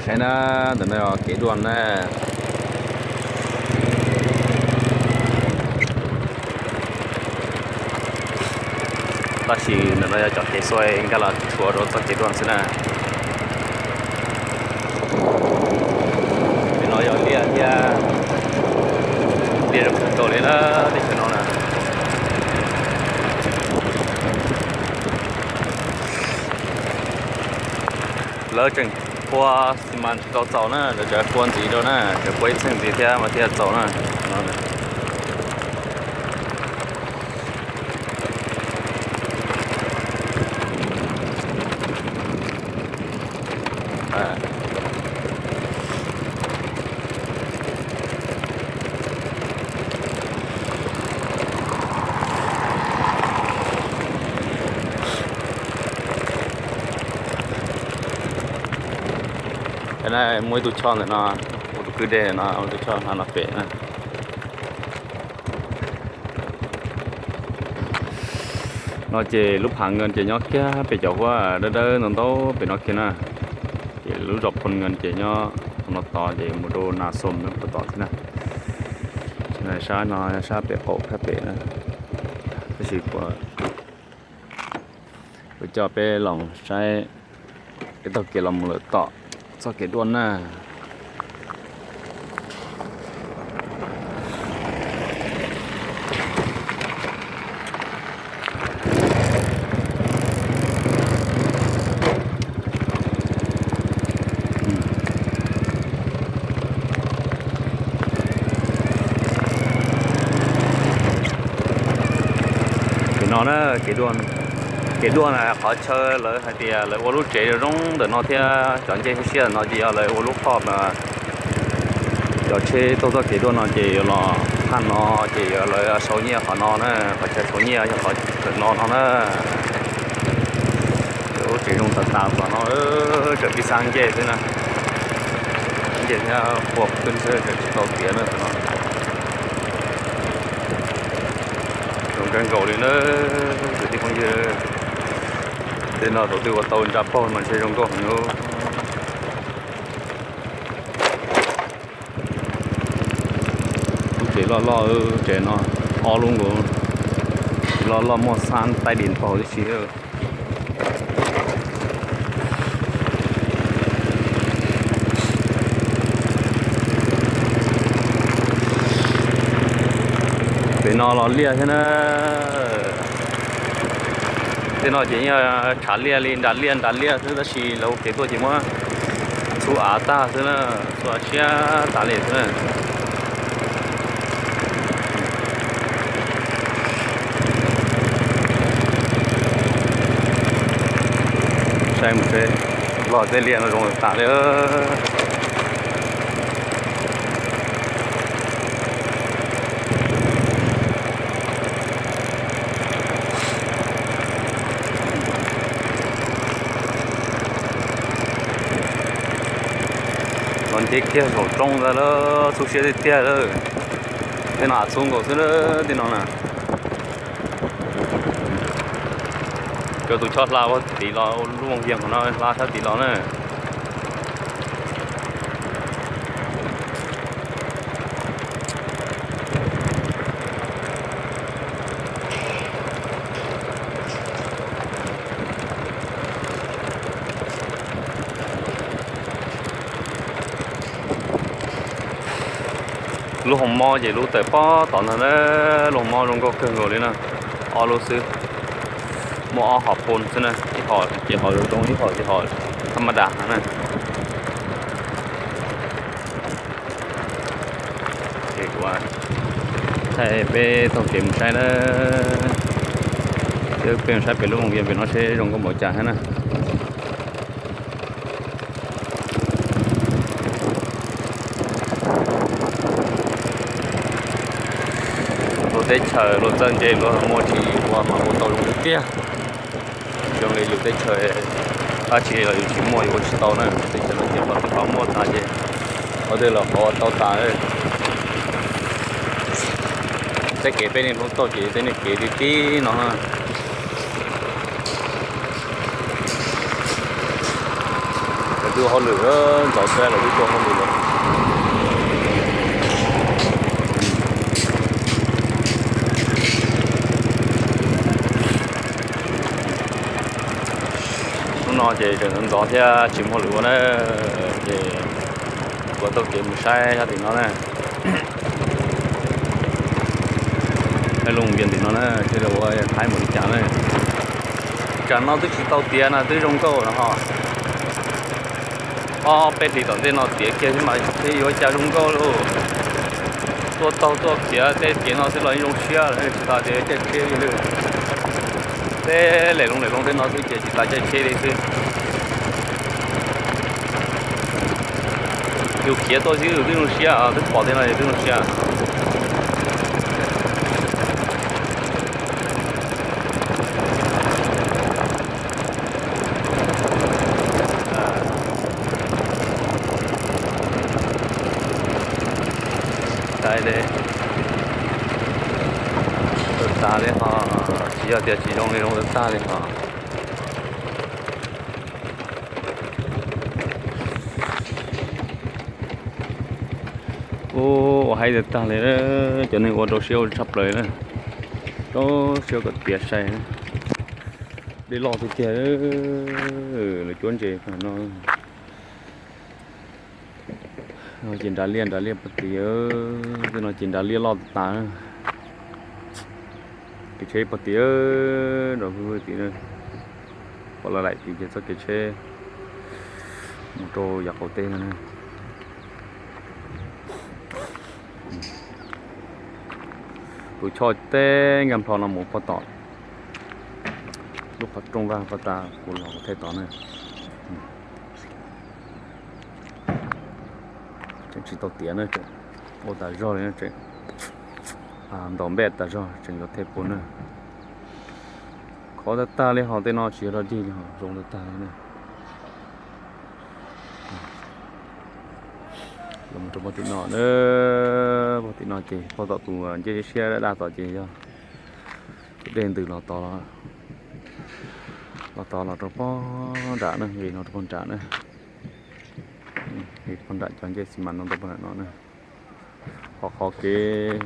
Saib na, ntawm no yog kev dua na. Tab sis ntawm no yog cov kev xuas nkag los tshuav rau txoj kev dua xwb na. Pem no yog liaj thiab, liaj zoo kawg nkaus li na, teb chaws no na. Lawv tseem phua xi mas tsis tau txaus na, lawv tseem phua ntxiv rau na, tseem phua ib txheej ntxiv thiab mas thiaj txaus na. Muaj ib tug choj ntawm no, ua tus kwj deg no, ua tus choj no pem na. No ces lub Phav Nkees ces nyob kiag pem cov huab dawb dawb ntau ntau pem no kiag na. Ces lub zos Phoo Nkees ces nyob no tod ces mus rau Nas Xos puag tod thiab na. Sab no sab pem qaum phab pem na. Tab sis kuv coj peb los saib peb taug kev los mus lawm tom txoj kev dua na. Kev no na, kev dua, kev dua na qhov chaw lawv hais tias lawv ua lub tsev zoo ntawm no thiab cov ncej siab siab no ces yog lawv ua lub phom mas cov tsheb taug txoj kev dua no ces yuav los phaj no ces yuav lawv sau nyiaj qhov no na, qhov chaw sau nyiaj yog qhov ntawm no no na. Lub tsev zoo tas tas tom no, tseem pib xab ncej xwb na. Xab ncej thiab pua pw xwb tseem tsis tau tiav na no. Zoo kawg nkaus li na, kwv tij phooj ywg. Tej no thaum twg ua tau ntsa paug mas ntshe zoo nkauj heev. Lub tsev loj loj, tsev no ob lub nkaus, tsev loj loj muaj xab taib di npaug tib si. Pem no los liaj thiab na. Tej no ces yog tshav liaj li nras liaj nras liaj xwb tab sis lawv ua kev tuaj ces muab txhub av tag xwb na, txhub av siab tas li xwb na. Saib mus seb, los tej liaj no zoo tas li. Los nceb kiag saum roob ntag lawm, txhub siab tiag tiag lawm. Tej no av txhub nkaus xwb lawm tej no na. Cov tus choj hla ua tid los, lub voos vias qhov no hla sab tid los na. Lub hoos mob ces lub tawm pob tom ntag na, lub hoos mob zoo nkauj kawg nkaus li na. Ob lub xwb, muaj ob hom pon xwb na, ib hom ces hom zoo zoo, ib hom ces hom thab maj das na. Ces kuv thaij peb taug kev mus saib na, peb mus saib pem lub voos vias pem no seb zoo nkauj npaum cas thiab na. Luag teb chaws luag txawj ntse luag muaj tsis ua mas ua tau zoo tiag tiag. Zoo li yus teb chaws dab tsi los yus tsis muaj yus ua tsis tau na, teb chaws no ces qhov twg qhov muaj tas ces qhov twg los qhov ua tau tas. Tej kev peb niaj hnub taug ces tej niag kev tib tib no. Ua hauj lwm, ntxov xwb los twb ua hauj lwm lawm. Hnub no ces tseem ntxov thiab tsis muaj hauj lwm ua na, ces kuv taug kev mus saib sab tim no na. Hais lus npias tim no na, seb ua haib mus li cas na. Tsam no twb tsis tau tiav na twb zoo nkauj no ho. Ob peb hlis tom ntej no tiav kiag xwb mas thiaj yuav cas zoo nkauj lauj. Tuaj taug tuaj khiav tej kev no xwb los yeej zoo siab lawm, tsis tas tias caij tsheb li lawm. Tej lem loo lem loo tej no xwb ces tsis tas caij tsheb li xwb. Yus khiav tuaj xwb yus twb zoo siab, twb pom tej no yus twb zoo siab. Tag li, tag li ho, tsis yog tias tsis zoo li, zoo tag li ho. Ua haib tag li, cov neeg ua rau siab ua tshaj plaws na, rau siab kom tiav sai. Dej loj tiag tiag, lawv cuab ntses no. Ces nrad liaj, nrad liaj pog tim, tej no ces nrad liaj loj tas. Kev tsheb pog tim, nrad hwj hwj tim, pog laim tim ces txoj kev tsheb mus rau yav qaum teb no. Tus choj teb nkag nplho no mus pog tom lub qhov rooj vaj pog tas kuv los kuv thaij tod na. Tseem tsis tau tiav na, tseem ua tas zog li na, tseem ntaus npej tas zog tseem yuav thej pua na. Khov tag tag li ho, tej no tsis yog dog dig li ho, zoo tag tag li na. Los rau pog tim no na, pog tim no ces pog tom tus ncej siab daj daj tod ces yog tus dej ntws los tod, los tod los rau pog nram na, nqis no rau pog nram na. Nqis pog nram cov ncej xi mas no rau pog nram no na. Qhov qhov kev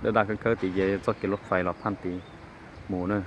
daj daj khawb khawb tid ces txoj kev lub fais los phaj tid mus na.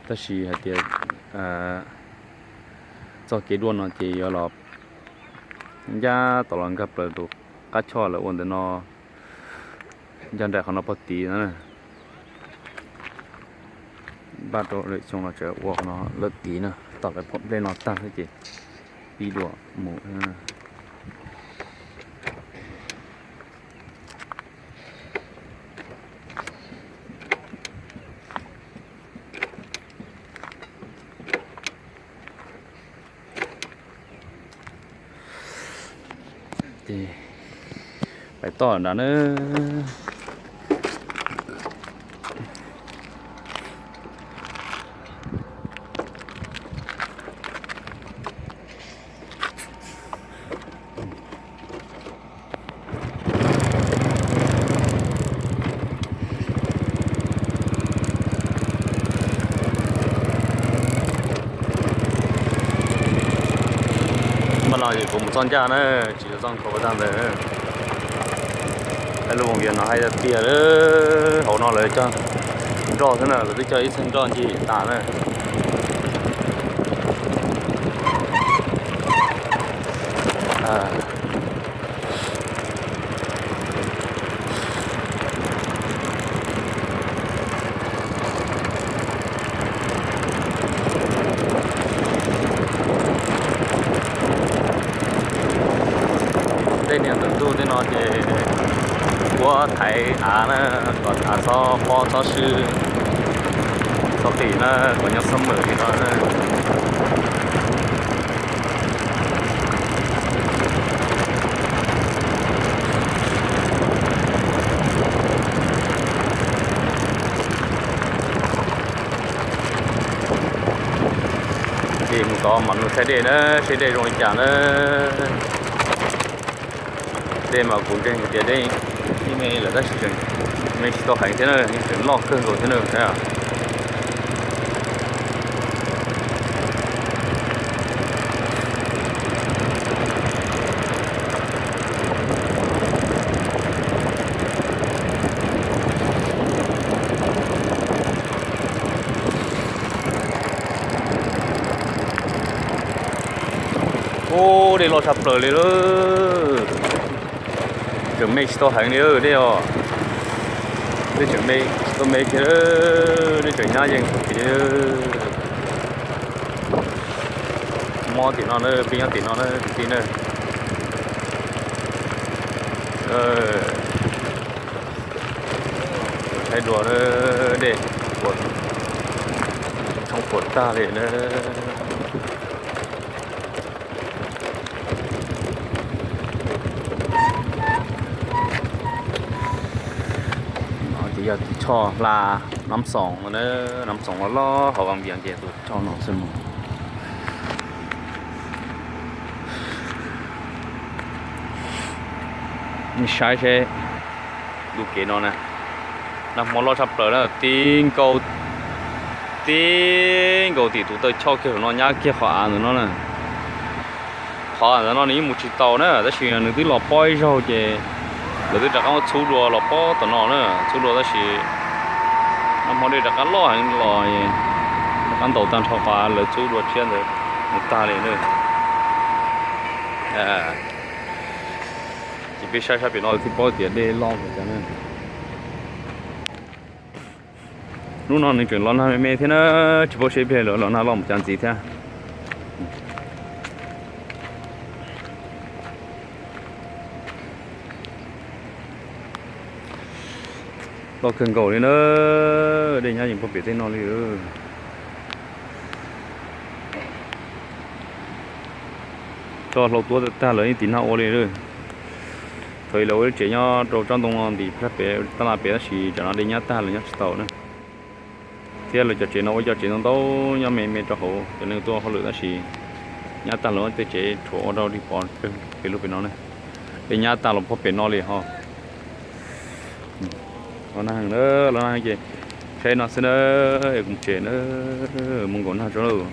Tab sis hais tias txoj kev duaj no ces yuav los ncaj tom los nkag plaws tus qab choj lawv ua ntawm no, ncaj nraim qhov no pog tid na. Npaj rau lwm xyoo los tseem ua qhov no lawm tid na, tom lawv pom nplej no tag xwb ces pib dua mus. Ces pais toj nrad na. Mas no ces kuv mus txoj ncaj na, tsis tau txoj nkhaus tag ntawd. Hais lus Vias no hais tiag tiag, hauv no lawv cog nroj xwb na, lawv twb cog ib txheej nroj ncig tas na. Tej niag ntawm ntuj tej no ces kuab thaiv av na, kom av txhob pob txhob swb, txhob qis na, kom nyob txhob mawm li no na. Ces mus tod mam nug saib dej na, saib dej zoo li cas na. Dej mas kuv ntseeg hais tias dej yeej me lawm tab sis tseem Me tsis tau heev thiab na, yeej tseem loj kawg nkaus thiab na. Ub, dej loj tshaj plaws li lawm. Tseem me tsis tau heev li dej os. Dej tseem me tsis tau me kiag, dej tseem nyab yeej tag kis li. Mob tim no na, peb nyob tim no na kwv tij na. Saib dua dej, tshoob puas tag li na. No ces yog tus choj hla Nab Xoom no, Nab Xoom los loj hauv Vaj Viam ces tus choj no xwb mus. Nej saib seb, ntu kev no na, nag hmo loj tshaj plaws na, tib nkaus, tib nkaus tim tus taw choj kiag no nyab kiag qhov av ntawm no na. Qhov av ntawm no nws yeej mus tsis taus na, tab sis nws twb los pob ib zaug ces lawv twb rov qab muab txhub dua los pob tom no na, txhub dua tab sis nag hmo dej rov qab loj heev los, rov qab ntaus tag nrho qhov av lawv txhub dua tshiab ntawd mus tag li na. Ces peb saib sab pem no thiaj paub tias dej loj npaum cas na. Hnub no nws tseem los nag me me thiab na, tsis paub seb pliag lawv los nag loj mus cas ntxiv thiab. Loj kawg nkaus li na, dej nyab yeej puag pem tej no li. Tso hlau tuab tag lawm yeej tiv nag ua li. Thaum ub lawv ua lub tsev nyob rau tsob ntoo no ntim plab pem tab laj pem tab sis tsam no dej nyab tag lawm nyob tsis tau na. Thiab lawv cov tsev no ua cov tsev ntoo ntau nyob me me rau hauv cov neeg tuaj hauj lwm tab sis nyab tag lawm tej tsev tshuav ua rau li pov pem lub pem no na. Dej nyab tag los puag pem no li ho. Los nag, los nag ces saib no xwb na, es kuv mus tsev na, mus nkaum nag tso lauj.